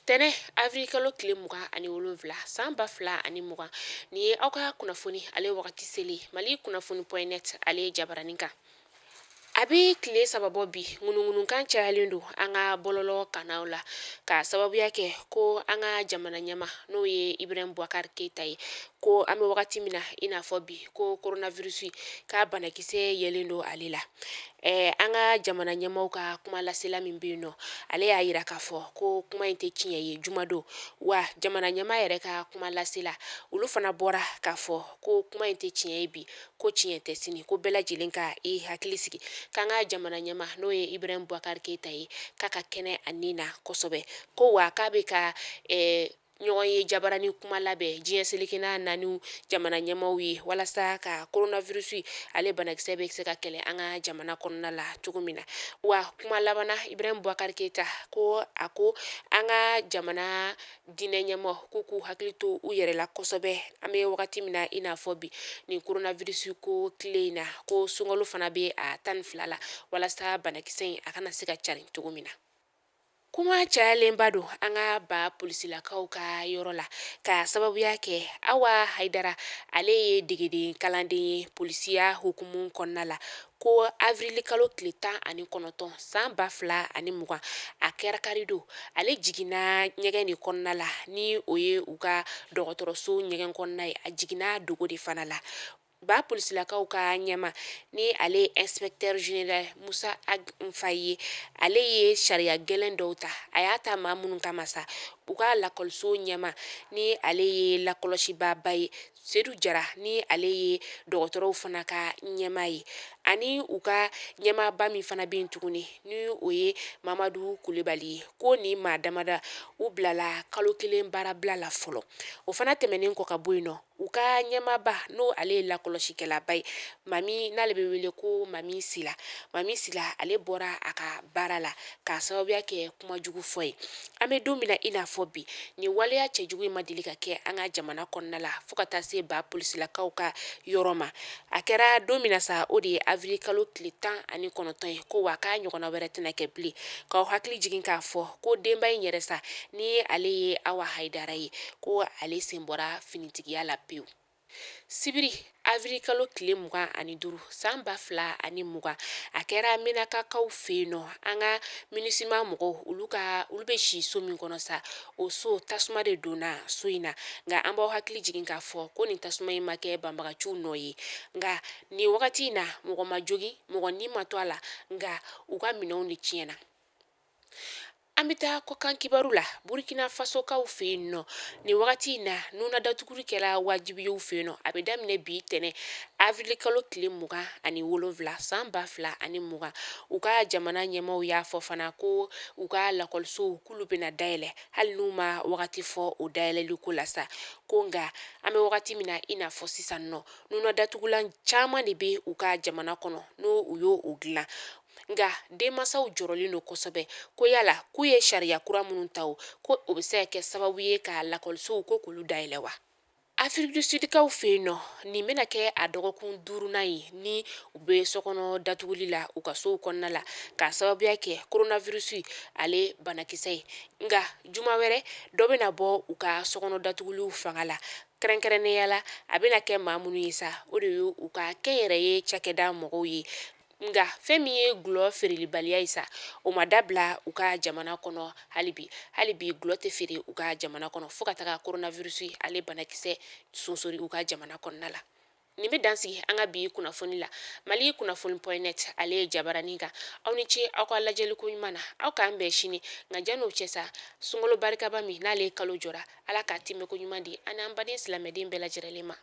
Tɛnɛ avril kalo tile 27 san 2020, nin ye aw ka kunnafoni ale wagati seli Mali kunnafoni point net ale jabaranin kan. A bɛ tile 3 bɔ bi, ŋunuŋunukan cayalen don an ka bɔlɔlɔ kannaw la ka sababuya kɛ ko an ka jamana ɲɛmaa, n'o ye Ibrahim Boubacar Keita ye, ko an bɛ wagati min na i n'a fɔ bi, ko coronavirus ka banakisɛ yelen don ale la. An ka jamana ɲɛmaaw ka kuma lasela min bɛ yen nɔ, ale y'a yira k'a fɔ ko kuma in tɛ tiɲɛ ye jumadon. Wa jamana ɲɛmaa yɛrɛ ka kuma lasela, olu fana bɔra k'a fɔ ko kuma in tɛ tiɲɛ ye bi, ko tiɲɛ tɛ sini, ko bɛɛ lajɛlen ka i hakili sigi, k'an ka jamana ɲɛmaa, n'o ye Ibrahim Boubacar Keita ye, k'a ka kɛnɛ a ni na kosɛbɛ, ko wa k'a bɛ ka ɲɔgɔn ye jabaranin kuma labɛn diɲɛ seleke naani jamana ɲɛmaaw ye walasa ka coronavirus ale banakisɛ bɛ se ka kɛlɛ an ka jamana kɔnɔna la cogo min na. Wa kuma laban na, Ibrahim Boubacar Keita ko a ko an ka jamana diinɛ ɲɛmaaw k'u k'u hakili to u yɛrɛ la kosɛbɛ an bɛ wagati min na i n'a fɔ bi, nin coronavirus ko tile in na, ko sunkalo fana bɛ a 12 la, walasa banakisɛ in a kana se ka carin cogo min na. Kuma cayalenba don an ka ba polisilakaw ka yɔrɔ la ka sababuya kɛ Awa Hayidara, ale ye degeden kalanden ye polisiya hukumu kɔnɔna la, ko avril kalo tile 19 san 2020, a kɛra karidon, ale jiginna ɲɛgɛn de kɔnɔna la, ni o ye u ka dɔgɔtɔrɔso ɲɛgɛn kɔnɔna ye. A jiginna dogo de fana la. Ba polisilakaw ka ɲɛmaa, ni ale ye inspecteur général Musa Ag Nfaye ye, ale ye sariya gɛlɛn dɔw ta. A y'a ta maa minnu kama sa, u ka lakɔliso ɲɛmaa, ni ale ye lakɔlɔsibaaba ye, Sedu Jara, ni ale ye dɔgɔtɔrɔw fana ka ɲɛmaa ye, ani u ka ɲɛmaaba min fana bɛ yen tuguni, ni o ye Mamadu Kulibali ye, ko nin maa damada u bilala kalo 1 baarabila la fɔlɔ. O fana tɛmɛnen kɔ ka bɔ yen nɔ, u ka ɲɛmaaba, n'o ale ye lakɔlɔsikɛlaba ye, Mami, n'ale bɛ wele ko Mami Sila, Mami Sila, ale bɔra a ka baara la k'a sababuya kɛ kuma jugu fɔ ye. An bɛ don min na i n'a fɔ bi, nin waleya cɛjugu in ma deli ka kɛ an ka jamana kɔnɔna la fo ka taa se ba polisilakaw ka yɔrɔ ma. A kɛra don min na sa, o de ye avril kalo tile 19 ye, ko wa k'a ɲɔgɔnna wɛrɛ tɛna kɛ bilen. K'aw hakili jigin k'a fɔ ko denba in yɛrɛ sa, ni ale ye Awa Hayidara ye, ko ale sen bɔra finitigiya la pewu. Sibiri avril kalo tile 25 san 2020, a kɛra Menakakaw fɛ yen nɔ, an ka MINUSMA mɔgɔw, olu bɛ si so min kɔnɔ sa, o so tasuma de donna so in na. Nka an b'aw hakili jigin k'a fɔ ko nin tasuma in ma kɛ banbagaciw nɔ ye, nka nin wagati in na mɔgɔ ma jogin, mɔgɔ ni ma to a la, nka u ka minɛnw de tiɲɛna. An bɛ taa kɔkan kibaru la. Burkina Fasokaw fɛ yen nɔ, nin wagati in na, nuna datuguli kɛra wajibi ye u fɛ yen nɔ. A bɛ daminɛ bi tɛnɛ avril kalo tile 27 san 2020. U ka jamana ɲɛmaaw y'a fɔ fana ko u ka lakɔlisow k'olu bɛna dayɛlɛ, hali n'u ma wagati fɔ o dayɛlɛli ko la sa, ko nka an bɛ wagati min na i n'a fɔ sisan nɔ, nuna datugulan caman de bɛ u ka jamana kɔnɔ, n'o u y'o o dilan. Nka denmansaw jɔrɔlen don kosɛbɛ ko yala k'u ye sariya kura minnu ta, o ko o bɛ se ka kɛ sababu ye ka lakɔlisow ko k'olu dayɛlɛ wa? Afrique du Sud kaw fɛ yen nɔ, nin bɛna kɛ a dɔgɔkun duurunan ye ni u bɛ sokɔnɔ datuguli la u ka sow kɔnɔna la k'a sababuya kɛ coronavirus ale banakisɛ ye. Nka juma wɛrɛ dɔ bɛna bɔ u ka sokɔnɔ datuguliw fanga la. Kɛrɛnkɛrɛnnenya la, a bɛna kɛ maa minnu ye sa, o de ye u ka kɛnyɛrɛye cakɛda mɔgɔw ye. Nka fɛn min ye gulɔ feerelibaliya ye sa, o ma dabila u ka jamana kɔnɔ hali bi. Hali bi gulɔ tɛ feere u ka jamana kɔnɔ fo ka taga coronavirus ale banakisɛ sonsori u ka jamana kɔnɔna la. Nin bɛ dan sigi an ka bi kunnafoni la Mali kunnafoni point net ale ye jabaranin kan. Aw ni ce aw ka lajɛliko ɲuman na. Aw k'an bɛn sini. Nka jan'o cɛ sa, sunkalo barikaba min n'ale ye kalo jɔra, Ala k'a timɛko ɲuman di an n'an baden silamɛden bɛɛ lajɛlen ma.